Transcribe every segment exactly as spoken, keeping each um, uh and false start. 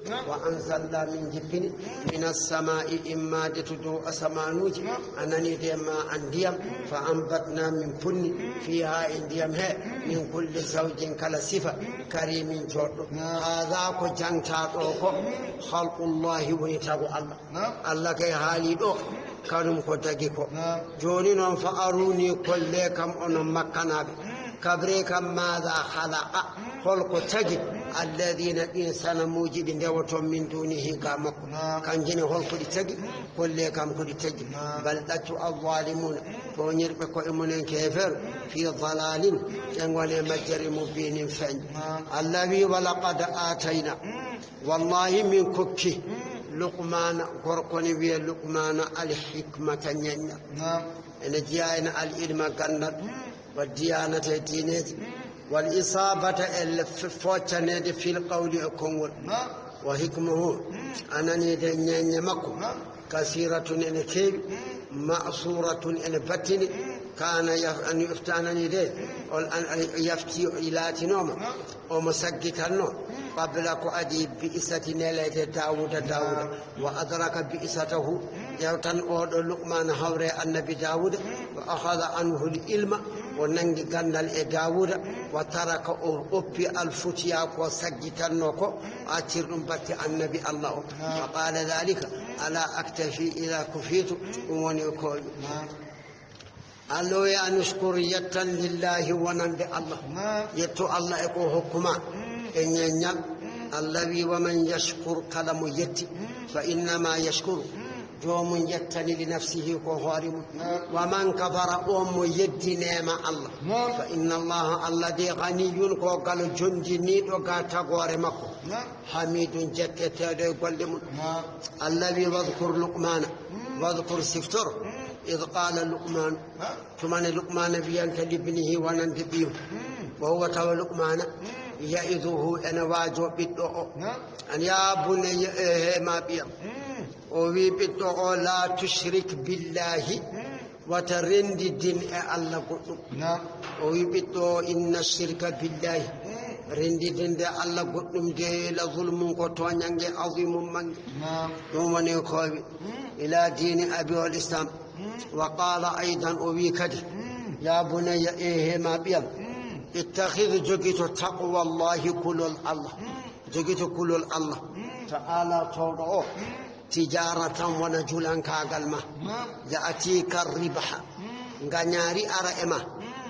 Wa anzalna min jippini, min assamaa'i immaade to dow asamaanuuji, a nani de ma an ndiyam, fa ambatna min punni, fiha e ndiyam he, min kulli zawjin kala sifa, karimin joɗɗo. Haada ko jangta ɗo ko, khalqullahi woni tago Allah. Allah kay haali ɗo, kanum ko dagi ko. Jooni noon fa aruni kolle kam onon makkanaaɓe. Kabre kam maada khalaqa, holko tagi alladina ɗin sanamuuji ɗi ndewoton min dunihi ga makko. Kanji ne holko ɗi tagi, kolle kam ko ɗi tagi. Bal ɗaccu alzalimuna, tooñirɓe koye mumen keefeero, fi dalalin, ɓe ngone majjere mubinin feeñ. Allah wi, walaqad atayna, wallahi min kokki Luqmana, gorko ne wiye Luqmana alhikmata ñaññal. Ene jeya ene al ilma gandal, wa diyanata e diineeji, wal isabata e le-, f-, foccaneede fil qawli e konngol, wa hikmuhu, a nani de ñeeñe makko, kasiratun ene keewi, ma'suratun ene battini, kana yaf-, an yufta a nani de, ol an, an yafti o laatinooma, omo saggitanno, qabla ko adi bi'isati neleede Dawuda, Dawuda. Wa adraka bi'satahu, ƴeewtan oɗo Luqmaana hawre annabi Daawuda, wa akhadha anhu al-ilma, o nangi ganndal e Daawuda, wa taraka, o oppi al-futya ko saggitanno ko, o accir ɗum batte annabi Allah o. Fa qala dhalika, ala aktafi idha kufitu, ɗum woni ko Allah wi, an ushkur, yettan, lillahi, wonande Allah. Yettu Allah e ko hokkuma e ñeññal. Allah wi, wa man yashkur, kala mo yetti, fa innama yashkuru, joomum yettani, li nafsihi, ko hoore mum. Wa man kafara, on mo yeddi neema Allah, fa inna Allah, Allah de, ghaniyun, ko galo jondiniiɗo ga tagoore makko. Hamidun, jeɗɗeteeɗo e golle mum. Allah wi, wadhkur Luqmana, wadhkur, siftor, idh qala Luqman, tumane Luqmana wiyanta libnihi, wonande ɓiyum, wa huwa, tawa Luqmana, ya'iduhu, ene waajo ɓiɗɗo o. An, ya bunayya, e he ma ɓiyam. O wi ɓiɗɗo o, la tushrik billahi, wata renndidin e Allah goɗɗum. O wi ɓiɗɗo o, inna shirka billahi, renndidinde Allah goɗɗum de, la zulmun, ko tooñannge, azimun, mannge. Ɗum woni ko wi, ila dini abi ol Islam. Wa qala aydan, o wi kadi, ya bunayya, e he ma ɓiyam, ittakhidh, jogito, taqwallahi, kulol Allah. Jogito kulol Allah ta'ala, towɗo o, tijaratan, wona julankaagal ma. Ya'tika ribha, ngañaari ara e ma,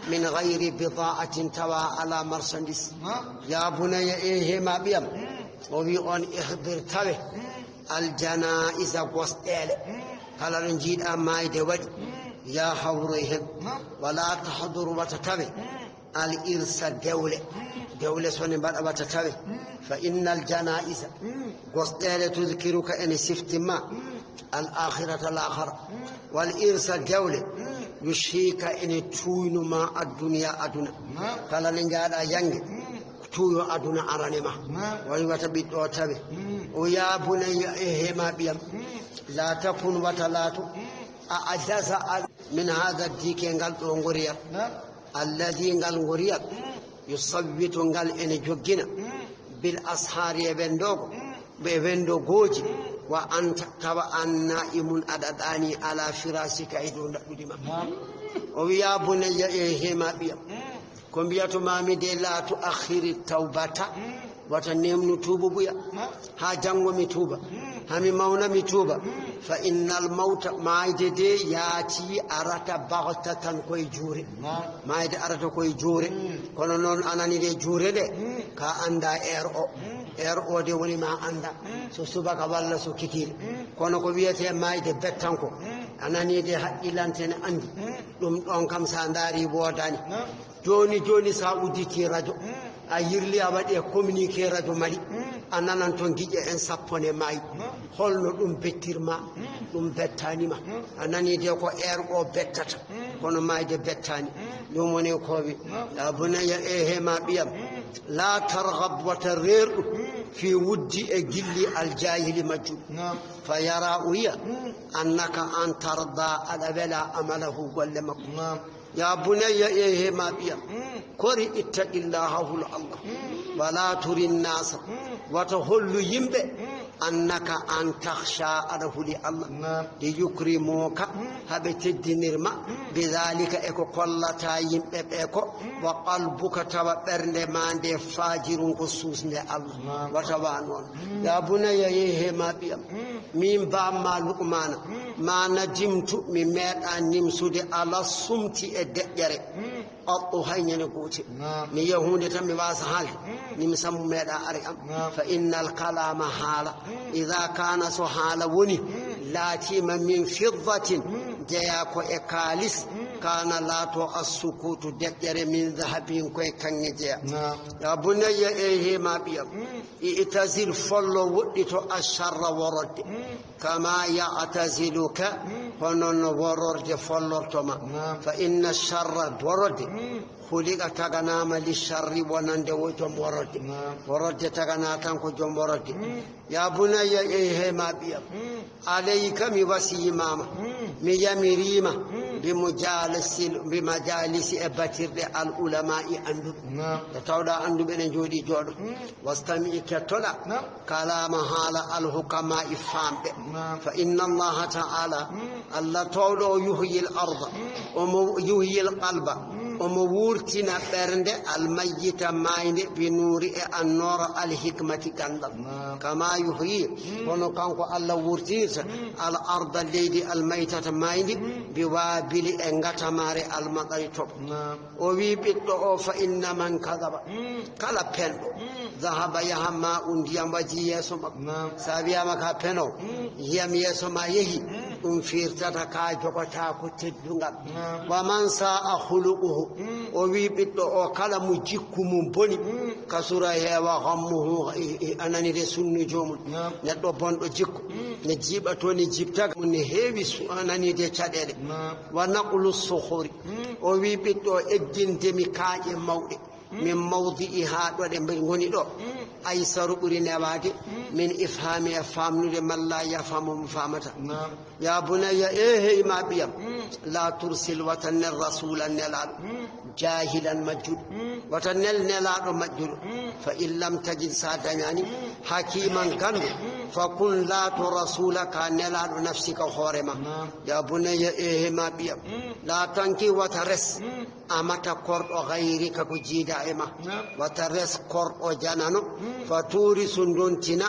min ghayri bida'atin, tawa ala marchandise. Ya bunayya, e he ma ɓiyam, o wi on, ihdir, tawe, al janaiza, gosɗeele, kala ɗo njiiɗa maayde waɗi, ya hawroy hen, wala tahdur, wata tawe, al irsa, dewle, dewle sone mbaɗa, wata tawe, fa innal janaiza, gosɗeele, tudkiruka, ene siftima, al akhirata, laakhara, wal irsa, dewle, yushika, ene tuynuma, addunya, aduna, kala ne njaaɗa yange, tuyo aduna arane ma. Woni wata ɓiɗɗo o tawe. O ya bunayya, e he ma ɓiyam, la takun, wata laato, a ajaza, a min hada dike, ngal ɗo ngoriyal, alladi, ngal ngoriyal, yusawwitu, ngal ene joggina, bil ashari, e wendoogo, ɓe wendogooji, wa anta, tawa an, na'imun, aɗa ɗaani, ala firasika, e dow ndaɗɗudi ma. O wi, ya bunayya, e he ma ɓiyam, ko mbiyatoma mi de, la tu akhiri tawbata, wata nemnu tuuba buya, ha janngo mi tuuba, ha mi mawna mi tuuba. Fa innal mawta, maayde de, yaati, arata, baghtatan, koye juure. Maayde arata koye juure. Kono noon, a nani de, juure de, ka annda heure o. Heure o de woni ma annda so subaka walla so kikiiɗe. Kono ko wiyete maayde bettanko, a nani de, haqqilante ne anndi. Ɗum ɗon kam, sa ndaari, woodani. Jooni jooni, sa udditi radio, a yirli, a waɗi e communiqué radio Mali, a nanan toon giƴe en sappo ne maayi. Holno ɗum bettirma? Ɗum bettaani ma. A nani de, ko heure o bettata, kono maayde bettaani. Ɗum woni ko wi, ya bunayya, e he ma ɓiyam, la targhab, wata reerɗu, fi wuddi, e gilli, al jahili, majjuɗo. Fa yara, o yiya, annaka an, tarda, aɗa wela, amalahu, golle makko. Ya bunayya, e he ma ɓiyam, kori, ittaqillaha, hulo Allah. Wala turi nnasa, wata hollu yimɓe, annaka an takhsha, aɗa huli Allah. Naam. Li yukrimuka, haɓe teddinir ma, bidhalika, e ko kollata yimɓe ɓe ko, wa qalbuka, tawa ɓernde ma nde fajirun, ko suusnde Allah. Naam. Wata wa noon. Ya bunayya, yehi he ma ɓiyam. Min bamma Luqmana, ma nadimtu, mi meeɗa nimsude ala sumti e deƴƴere. Qattu, hay ñande gootel. Naam. Mi yiya huunde tan mi waasa haalde. Ni mi sammu meeɗa ari am. Naam. Fa innal kalama, haala. Ida kana, so haala woni, laatiima min fiddatin, jeyaa ko e kaalis, kana laato assukutu, deƴƴere, min dahabin, koye kaŋŋe jeyaa. Naam. Ya bunayya, e he ma ɓiyam. I'tazil, follo, woɗɗito, asharra, worodde. Kama ya'taziluka, hono no wororde follorto ma. Naam. Fa inna sharra, worode, khuliqa, taganama, li sharri, wonande wo joom worode. Naam. Worode tagana tan ko joom worode. Ya bunayya, e he ma ɓiyam. Alayka, mi wasiyimama. Mi yamirima. Bi mujalasil, bi majalisi, e batirɗe al ulama'i, anduɓe. Naam. Nde tawɗa anduɓe ne jooɗi jooɗo. Wastami, kettoɗa. Naam. Kalama, haala, al hukama'i, faamɓe. Naam. Fa inna Allaha ta'ala, Allah towɗo o, yuhyil arda, omo yuhyil qalba, omo wurtina ɓernde, al mayyita, maayde, bi nuuri, e annoora, al hikmati, gandal. Naam. Kama yuhyi, kono kanko Allah wurtinirta, al arda, leydi, al maytata, maaydi, bi waabili, e ngatamare, al matsari, toɓo. Naam. O wi ɓiɗɗo o, fa inna man kadaba, kala penɗo, dahaba, yaha, ma un, ndiyam waji yeeso makko. Naam. Sa wiyama ka peno, ndiyam yeeso ma yehi, ɗum firtata ka jogotako teddungal. Naam. Wa man sa'a khuluquhu, o wi ɓiɗɗo o, kala mo jikku mum boni, kasura, heewa, ghammuhu, i, i, anani de sunnu jomum. Naam. Neɗɗo bonɗo jikku, ne jiiɓa to, ne jibtaga mum, ne heewi su-, anani de caɗeɗe. Naam. Wa naqlu sukhuri, o wi ɓiɗɗo o, eggindemi kaaƴe mawɗe, min mawdi'i, haa ɗo ɗe ngoni ɗo, aysaru, ɓuri newaade, min ifhaami, e faamnude, man la yafhamu, mo faamata. Naam. Ya bunayya, e hey ma ɓiyam, la tursil, wata nel, rasula, nelaaɗo, jahilan, majjuɗo, wata nel nelaaɗo majjuɗo, fa in lam tajid, sa dañaani, hakiman, ganndo, fa kun, laato, rasula, ka nelaaɗo, nafsika, hoore ma. Naam. Ya bunayya, e hey ma ɓiyam, la tanki, wata res, amata, korɗo, gayrika, ko jiida e ma. Naam. Wata res korɗo janano, fa turisu, ndontina,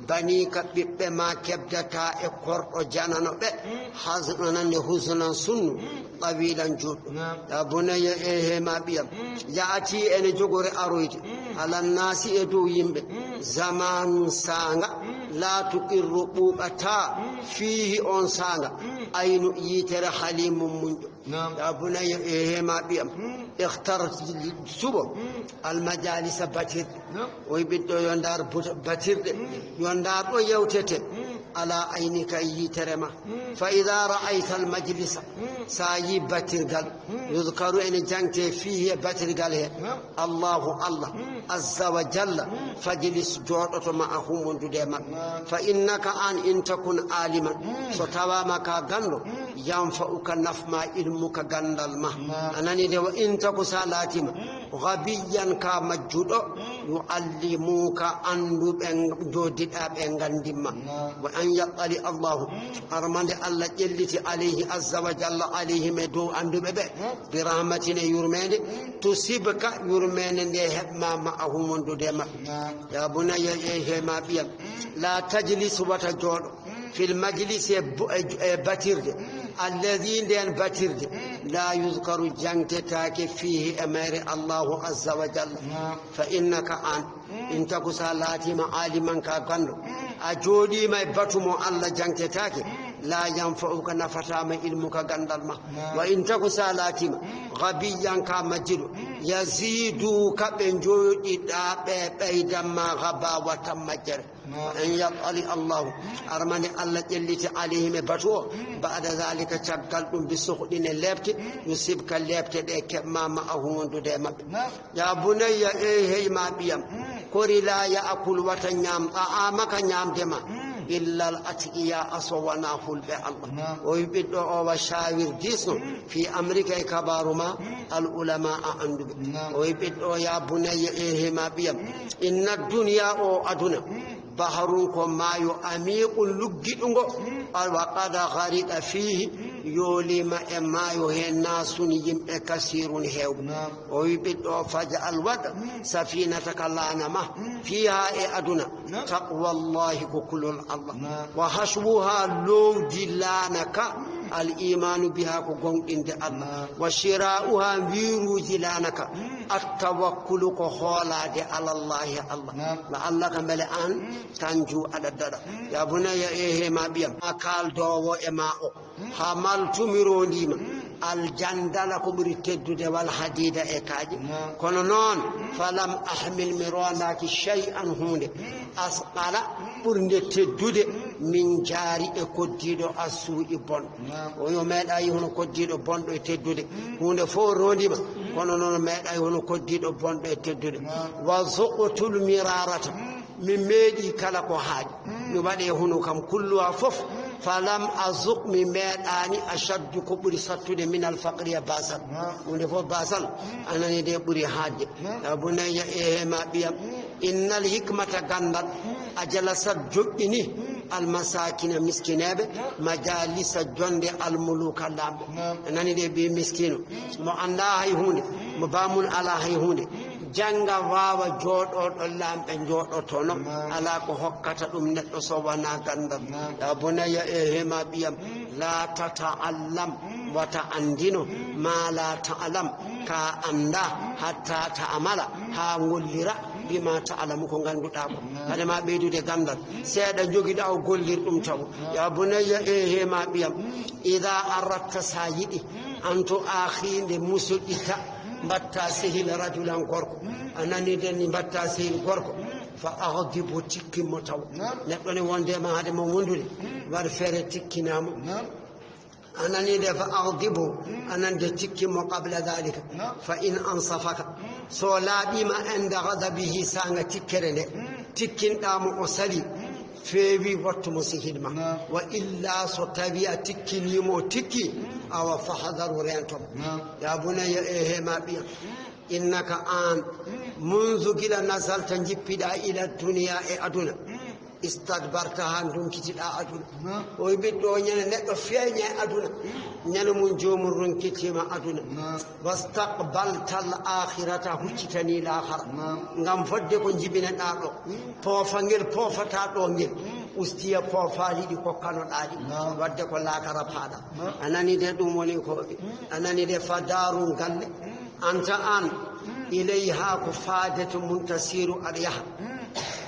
banika, ɓiɓɓe ma, keɓdata e korɗo janano ɓe, haznan, e huznan, sunnu, tawilan, juutɗo. Naam. Ya bunayya, e he ma ɓiyam, yaati, ene jogori aroyde, ala nnaasi, e dow yimɓe, zamanun, saanga, la tuqirru, ɓuuɓata, fiihi, on saanga, aynu, yitere, halimun, muñɗo. Naam. Ya bunayya, e he ma ɓiyam. Ikhtar, suɓo, al majalisa, batirɗe. Naam. O wi ɓiɗɗo, yo ndaar buta-, batirɗe. Yo ndaar ɗo yewtete. Ala aynika, e yitere ma. Fa ida ra'ayta al majlisa, sa yi batirgal, yuzkaru, ene jangte, fihi, e batirgal he. Naam. Allahu, Allah, azza wa jalla, fajlis, jooɗoto, ma'ahum, wondude e maɓɓe. Fa innaka, an, in takun aliman, so tawama ka ganndo, yanfa'uka, nafma, ilmuka, ganndal ma. A nani de, wa in taku, sa laatima, gabiyan, ka majjuɗo, yuallimuka, annduɓe jodiɗa ɓe nganndimma. Wa an yattali Allahu, armande Allah ƴelliti, alayhi, azza wa jalla, alayhim, e dow annduɓe ɓe, bi rahmatin, e yurmeende, tusibka, yurmeende nde heɓma, ma'ahum, wondude e maɓɓe. Ya bunayya, e he ma ɓiyam, la tajlis, wata jooɗo, fil majlis, e bo-, e, e batirde, alladhi, nden batirde, la yuzkaru, jangtetaake, fihi, e mayre, Allahu azza wa jalla. Fa innaka, an, in taku, sa laatima, aliman, ka ganndo, a jooɗima e batu mo Allah, jangtetaake, la yanfa'uka, nafatama, ilmuka, ganndal ma. Wa in taku, sa laatima, gabiyan, ka majjuɗo, yaziduka, ɓe jooɗiɗa ɓe ɓeydan ma, gabawatan, majjere. Wa an yattali Allahu, armande Allah ƴelliti, alayhim, e batu o, ba'da dhalika, caggal ɗum, bi sukhtin, e leepte, yusibka, leepte ɗe keɓma, ma'ahum, wondude e maɓɓe. Ya bunayya, e hey ma ɓiyam, kori, la ya'kul, wata ñaam, ta'amaka, ñaamde ma, Illal atiqiya, a sowana hulɓe Allah. O wi ɓiɗɗo o, wa shawir disno fi amrika e kabaru ma al ulama a anduɓe. O wi ɓiɗɗo o, ya bunayya, e hema ɓiyam, inna duniya, o aduna, baharun, ko maayo, amiqun, luggiɗungo, wa qad ghariqa fihi, yoolima e maayo he, nasun, yimɓe, kasirun, heewɓe. O wi ɓiɗɗo o, faj'al, waɗa, safinataka, laana ma, fiha, e aduna, taqwallahi, ko kulol Allah. Wa hashwuha, lowdi laana ka, al imanu biha, ko gonɗinde Allah. Wa shira'uha, wiruji laana ka, attawakkulu, ko hoolaade alallahi, Allah. La Allah ka mbele an tanju aɗa daɗa. Ya bunayya, e hema ɓiyam, a kaaldowo e ma o, hamaltu, mi rondima, aljandala, ko ɓuri teddude, wal hadida, e kaaƴe. Kono noon, falam ahmil, mi rondaaki, shay'an, hunde, asqala, ɓurnde teddude, min jaari, e koddiiɗo, assuu'i, bonɗo. O yo meeɗa yi hono koddiiɗo bonɗo e teddude. Hunde fof rondima, kono noon meeɗa yi hono koddiiɗo bonɗo e teddude. Wa zuqtul mirarata, mi meeɗi kala ko haaɗi. Mi waɗe hunu kam kulluha fof. Falam azuq, mi meeɗaani, ashaddu, ko ɓuri sattude, min al faqri, e basal. Hunde fof basal, anani de ɓuri haajde. Ya bunayya, e hema ɓiyam, innal hikmata, gandal, a jalasat, joɗɗini, al masakina, miskineɓe, majalisa, jonde, al muluka, lamɓe. Anani de, ɓi miskino, mo anda hay hunde, mo bamum ala hay hunde, janga, wawa, jooɗoɗo lamɓe jooɗotono. Ala ko hokkata ɗum neɗɗo so wona gandal. Ya bunayya, e hema ɓiyam, la tata'allam, wata andino, ma la ta'lam, ka anda, hatta ta'mala, ha gollira, bima ta'lamu, ko ganduɗa ko. Hade ma ɓeydude gandal, seeɗa jogiɗa o, gollir ɗum taw. Ya bunayya, e hema ɓiyam, ida aratta, sa yiɗi, an tu'akhida, musuɗɗita, mbatta sehil, rajulan, gorko, a nani de, ni mbatta sehil gorko, fa aghdibu, tikkinmo taw. Neɗɗo ne wonde ma hade mo wondude, waɗ feere tikkinamo. A nani de, fa aghdibu, a nani de, tikkinmo, qabla dhalika. Fa in ansafaka, so laaɓima, inda ghadabihi, sanga tikkere nde tikkinɗa mo, o sali, feewi, wattu mo sehil ma. Wa illa, so tawi a tikkinimo, o tikki, awa, fahdharu, rento mo. Ya bunayya, e hema ɓiyam, innaka, an, munzu, gila, nazalta, jippiɗa, ila duniya, e aduna, istadbarta, ha donkitiɗa aduna. O wi ɓiɗɗo o, ñande neɗɗo feeña e aduna, ñande mum jomum ronkitima aduna. Wastaqbalta al akhirata, huccitani laakhara. Ngam fodde ko jibinaɗa ɗo, poofa ngel poofata ɗo ngel, ustiya poofaali ɗi kokkanoɗa ɗi. Wadde ko laakhara paɗa. A nani de, ɗum woni ko o wi. A nani de, fa darun, galle, anta, an, ilayha, ko faade to muntasiru, aɗa yaha.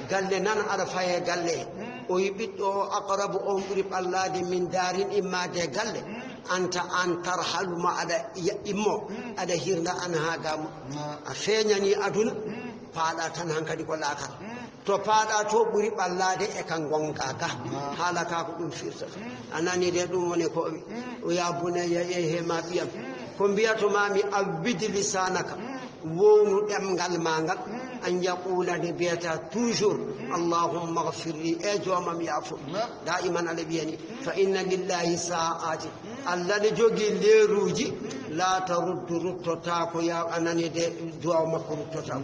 Galle nan, aɗa faye galle he. O wi ɓiɗɗo o, aqrabu, on ɓuri ɓallade, min darin, immade galle, anta, an, tarhalu, ma aɗa ya-, immo, aɗa hirna, anha, ga mo. A feeñani aduna, paɗa tan hankadi ko laakhara. To paɗa to ɓuri ɓallade e ka gonga ga. Haala ka ko ɗum firtata. A nani de, ɗum woni ko o wi. O ya bunayya, e hema ɓiyam, ko mbiyatoma mi, awwid lisanaka, wownu ɗemngal ma ngal, an yaqula, nde mbiyata toujours, allahumma ghfirli, e joomam yaafo. Daiman aɗa wiyani, fa inna lillahi sa'ati, Allah ne jogii leeruuji, la taruddu, ruttota ko, ya, a nani de, du'a makko ruttota.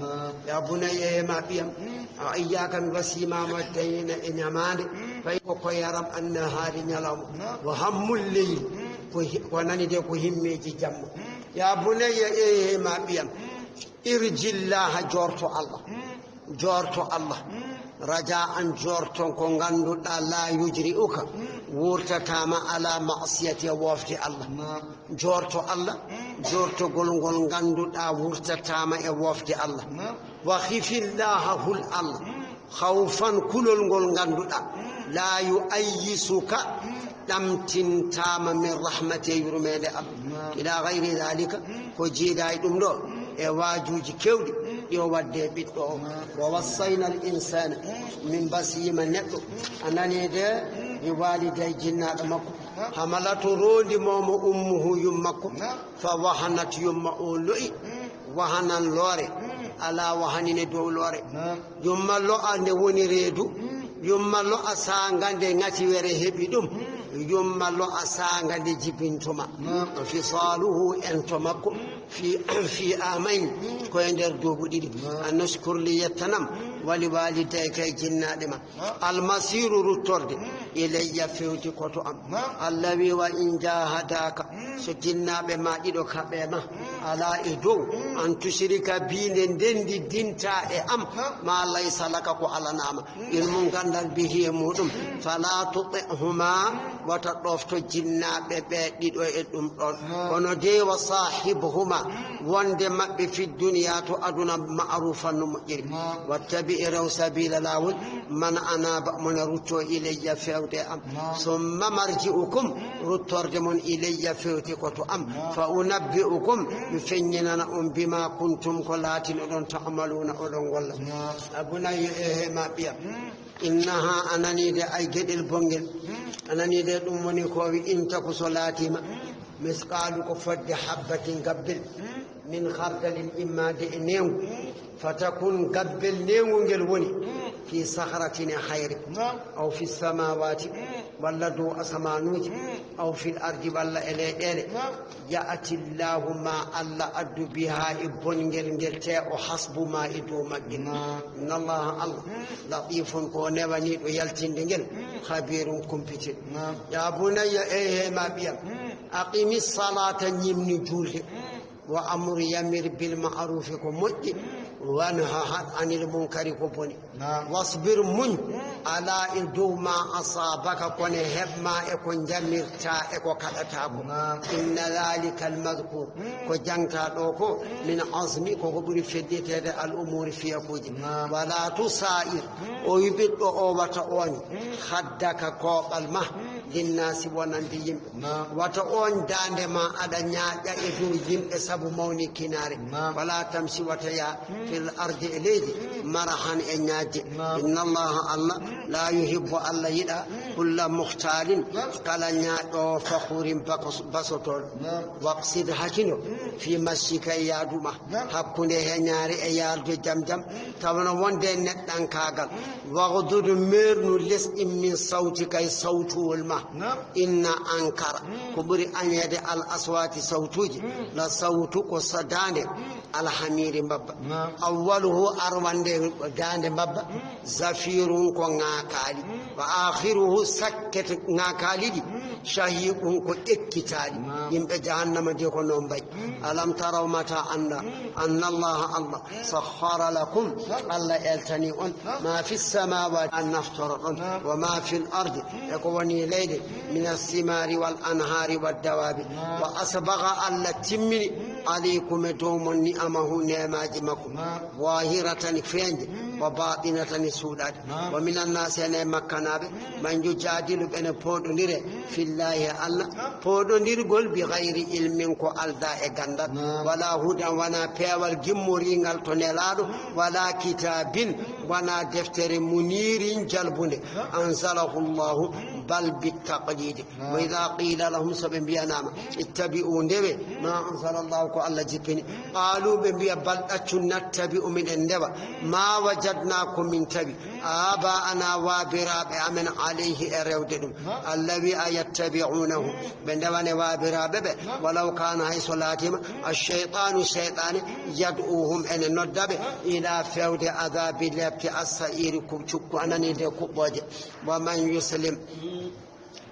Ya bunayya, e ma ɓiyam, a iyyaka, mi wasima mo, dayna, e ñamaande, fay ko ko yaram, annahaari, ñalawma, wa hammul leyli, ko hi-, ko nani de, ko himmeeji jamma. Ya bunayya, e ma ɓiyam, irjillaha, jorto Allah. Jorto Allah. Raja an, jorto ko ganduɗa, la yujri'uka, wurtatama ala ma'siyati, e wofde Allah. Jorto Allah, jortogol ngol ganduɗa wurtatama e wofde Allah. Wa khifillaha, hul Allah, khawfan, kulol ngol ganduɗa, la yu'ayyisuka, ɗamtintama, min rahmati, e yurmede Allah. Ila ghayri dhalika, ko jiida e ɗum ɗo, e waajuuji keewɗi ɗi o wadde e ɓiɗɗo o. Wa wassayna al insana, min mbasiyima neɗɗo, a nani de, bi walidayhi, jinnaaɗo makko, hamalatu, rondi mo mo, ummuhu, yumma makko, fa wahanat, yumma o lo'i, wahanan, loore, ala wahanin, e dow loore. Yumma lo'a, nde woni reedu, Yumma lo'a saanga nde ŋatiwere heɓi ɗum, yumma lo'a saanga nde jibintuma. Fisaaluhu, ento makko, fi, fi aamayn, ko e nder duuɓi ɗiɗi. An ushkur li, yettanam, wa li waalidayka, e jinnaaɓe ma. Almasiiru, ruttorde, ilayya, fewti ko to am. Allah wi: "Wa in jahadaka", so jinnaaɓe ma ɗiɗo kaɓe ma, ala e dow, an tushrika bi, nde ndenndi dinta e am, ma laysa laka, ko alanaama ilmun ganndal bihi e muɗum, fala tuti'huma, wata ɗofto jinnaaɓe ɓe ɗiɗo e ɗum ɗon. Kono dey, wa sahibhuma, wonde maɓɓe, fi dunya, to aduna, ma'rufan, no moƴƴiri. Wattabi', rew, sabila, laawol, man anaba, mo na rutto, ilayya, fewde am. Summa marji'ukum, ruttorde mon, ilayya, fewti ko to am. Fa unabbi'ukum, mi feññinana on, bima kuntum, ko laatinoɗon, ta'maluna, oɗon golla. A bunayya, e he ma ɓiyam. Innaha, a nanii de, ay geɗel bongel. A nanii de, ɗum woni ko wi, in taku, so laatima, misqaalu, ko fodde habbatin, gabbel, min khardalin, immaade e neengu, fatakun, gabbel neengu ngel woni, fi sakhratin, e hayre, aw fi samawati, walla dow asamanuuji, aw fil ardi, walla e leyɗeele. Ya'ti Allahu, ma Allah addu, biha, e bongel ngel, te o hasbu ma e dow maggel. Inna Allaha, Allah, latifun, ko o newaniiɗo yaltinde ngel, khabirun, kumpitiiɗo. Ya bunayya, ey he ma ɓiyam, aqimi salata, ñimni julde, wa amur, yamir, bil ma'rufi, ko moƴƴi, wanha, haɗ, anil munkari, ko boni. Wasbir, muñ, ala, e dow ma asabaka, ko ne heɓma e ko jamirta e ko kaɗata ko. Inna dhalika almadhkur, ko jangta ɗo ko, min azmi, ko ko ɓuri fedditeede, al umuri, fiyakuuji. Wala tusa'ir, o wi ɓiɗɗo o, wata oñ, khaddaka, koɓal ma, linnasi, wonande yimɓe. Wata oñ daande ma, aɗa ñaaƴa e dow yimɓe sabu mawnikinaare. Wala tamshi, wata yaa, fil ardi, e leydi, marahan, e ñaajde. Inna Allaha, Allah, la yuhibbu, Allah yiɗa, kulla mukhtalin, kala ñaaƴoowo, fakhurin, bako-, basotooɗo. Waqsid, hakindo, fi mashika, e yaadu ma, hakkunde heñaare e yalde jam jam, tawa no wonde e neɗɗankaagal. Waghdud, meernu, lesɗin, min sawtika, e sawtuwol ma. Inna ankara, ko ɓuri añeede, al aswati, sawtuuji, la sawtu, ko sa-, daande, alhamiri, mbabba. Awwaluhu, arwande daande mbabba, zafirun, ko ŋaakaali. Wa akhiruhu, sakkete ŋaakaali ɗi, shahiqun, ko ekkitaali. Yimɓe jahannama de ko noon mbayi. Alam taraw, mata annda, anna Allaha, Allah, sakhkhara lakum, Allah eltani on, ma fi samawati, a naftoro ɗon, wa ma fil ardi, e ko woni leydi, min assimari wal anhari wad dawabi, wa asbagha, Allah timmini, alaykum, e dow mon, ni'amahu, neemaaji makko, zahiratan, feeñde, wa batinatan, suuɗaade. Wa minan naasi, ene e makkanaaɓe, man yujadilu, ɓene pooɗondire, fillahi, e Allah, pooɗondirgol, bi ghayri ilmin, ko aldaa e ganndal, wala hudan, wona peewal gimmoringal to Nelaaɗo, wala kitabin, wona deftere, munirin, jalbunde, anzalahu Allahu, bal bittaqlidi. Wa idha qila lahum, so ɓe mbiyanaama, ittabi'u, ndewe, ma anzala Allahu, ko Allah jippini, qalu, ɓe mbiya, bal, ɗaccu, nattabi'u, miɗen ndewa, ma wajadna, ko min tawi, aba'ana, waabiraaɓe amen, alayhi, e rewde ɗum. Allah wi, ayattabi'unahu, ɓe ndewane waabiraaɓe ɓe, walaw kana, hay so laatima, ash-shaytanu, shaytaane, yad'uhum, ene nodda ɓe, ila, fewde, adabi, lepte, as-sa'iri, ku-, cukku, anani de, kuɓɓooje. Wa man yuslim,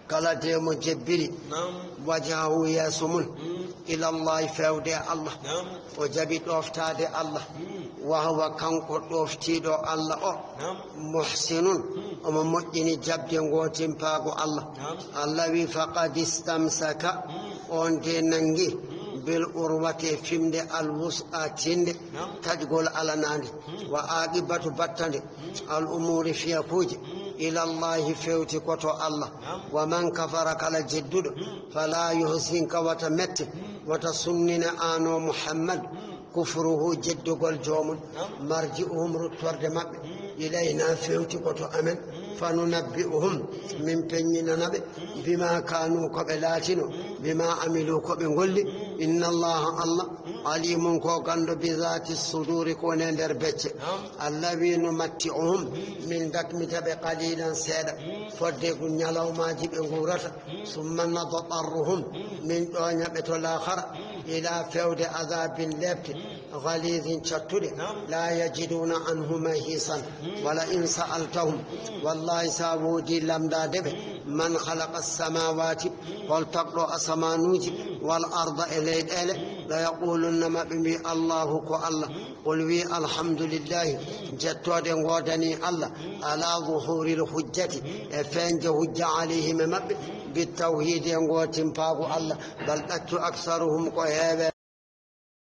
kala de mo jebbiri, naam, wajhahu, yeeso mum, mm, ilallahi, fewde e Allah, naam, o jaɓi ɗoftaade Allah, mm, wa huwa, kanko ɗoftiiɗo Allah o, naam, muhsinun, mm, omo moƴƴini jaɓde ngootimpaagu Allah. Naam. Allah wi, faqad istamsaka, mm, on de nanngi, mm, bil urwati, fimde, al wus'a, tiinde, naam, taƴgol alanaande, mm, wa aqibatu, battande, al umuri, fiyakuuji, ilallahi, fewti ko to Allah. Wa man kafara, kala jedduɗo, fala yuhzinka, wata mette, wata sunnine ano Muhammad, kufruhu, jeddugol joomum, marji'uhum, ruttorde maɓɓe, ilayna, fewti ko to amen, Fanunabbi'uhum, min peññinana ɓe, bima kanu, ko ɓe laatino, bima amilu, ko ɓe ngolli. Inna Allaha, Allah, alimun, ko ganndo, bi zati suduri, ko woni e nder becce. Allah wi, numatti'uhum, min dakmita ɓe, qalilan, seeɗa, fodde gu ñalawmaaji ɓe nguurata. Summa nadatarruhum, min ɗooña ɓe to laakara, ila, fewde, adabin, lepte, ghalidin, cattuɗe, la yajiduna anhu mahisan. Wala in sa'altahum, wallahi, sa woodi lamndaade ɓe, man khalaqa as-samawati, hol tagɗo asamanuuji, wal arda, e leyɗeele, la yaqulunna, ma ɓe mbi, Allahu, ko Allah. Qul, wi, alhamdulillahi, jettoode ngoodani Allah, ala zuhuril hujjati, e feeñde hujja, alayhim, e maɓɓe, bitawhidi, e gootimpaagu Allah, bal, ɗaccu, aksaruhum, ko heewe.